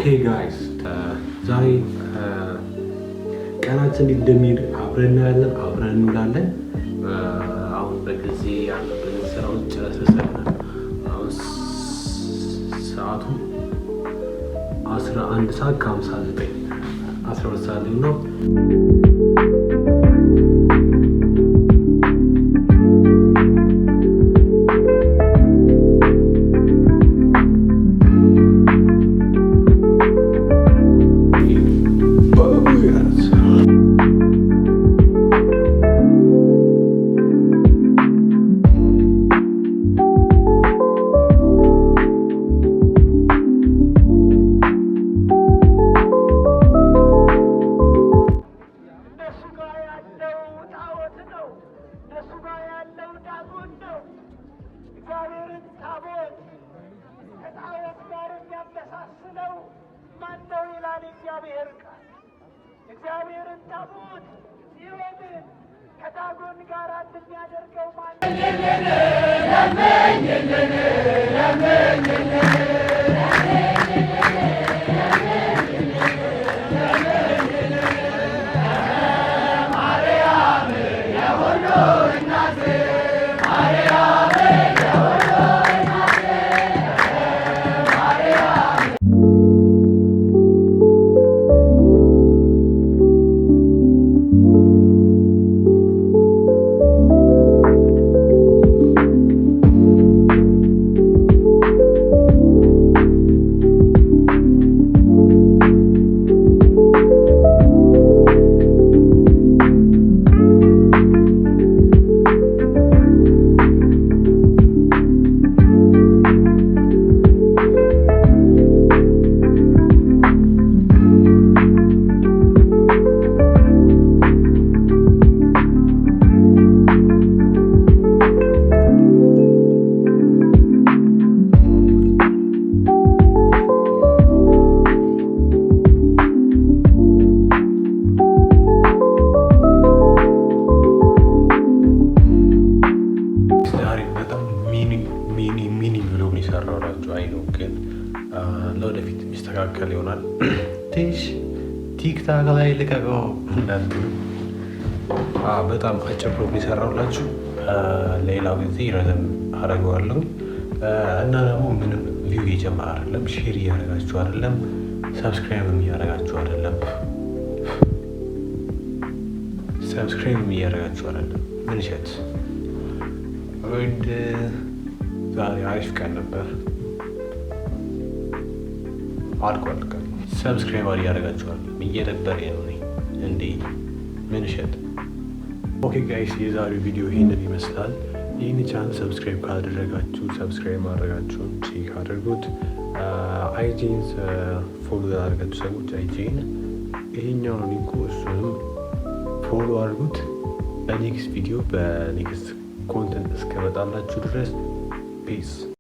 Okay guys፣ ዛሬ ቀናችን እንዴት እንደሚሄድ አብረን እናያለን፣ አብረን እንውላለን። አሁን በጊዜ ያለብንን ስራዎች ጨርሰናል። አሁን ሰዓቱ 11 ሰዓት ከ59፣ 12 ሰዓት ላይ ነው። እነሱ ጋር ያለው ጣዖት ነው። እነሱ ጋር ያለው ዳጎን ነው። እግዚአብሔርን ታቦት ከጣዖት ጋር የሚያመሳስለው ማን ነው ይላል እግዚአብሔር ቃል። እግዚአብሔርን ታቦት ጽዮንን ከዳጎን ጋር አንድ የሚያደርገው ማን ነው? ዛሬ በጣም mini mini mini vlog ነው የሰራሁላችሁ። I know፣ ግን ለወደፊት የሚስተካከል ይሆናል። ትንሽ TikTok ላይ ልቀቀው እንዳትሉ፣ በጣም አጭር vlog ነው የሰራሁላችሁ። ሌላው ጊዜ ረዘም አደርገዋለሁ። እና ደግሞ ምንም view እየጨመረ አይደለም፣ share እያደረጋችሁ አይደለም፣ subscribe እያደረጋችሁ አይደለም፣ subscribe እያደረጋችሁ አይደለም። ምን እሸት ወንድ። ዛሬ አሪፍ ቀን ነበር። አልቋል ቀን። Subscribe እያደረጋችሁ አይደለም፣ እየደበረኝ ነው እኔ እንዴ፣ ምን እሸት። Okay guys፣ የዛሬው ቪዲዮ ይህንን ይመስላል። ይህን channel subscribe ካላደረጋችሁ subscribe ማድረጋችሁን check አድርጉት። IG ን follow ያላደረጋችሁ ሰዎች IG ን ይሄኛው ነው link ኡ፣ እሱንም follow አድርጉት። በ next video በ next content እስከመጣላችሁ ድረስ peace።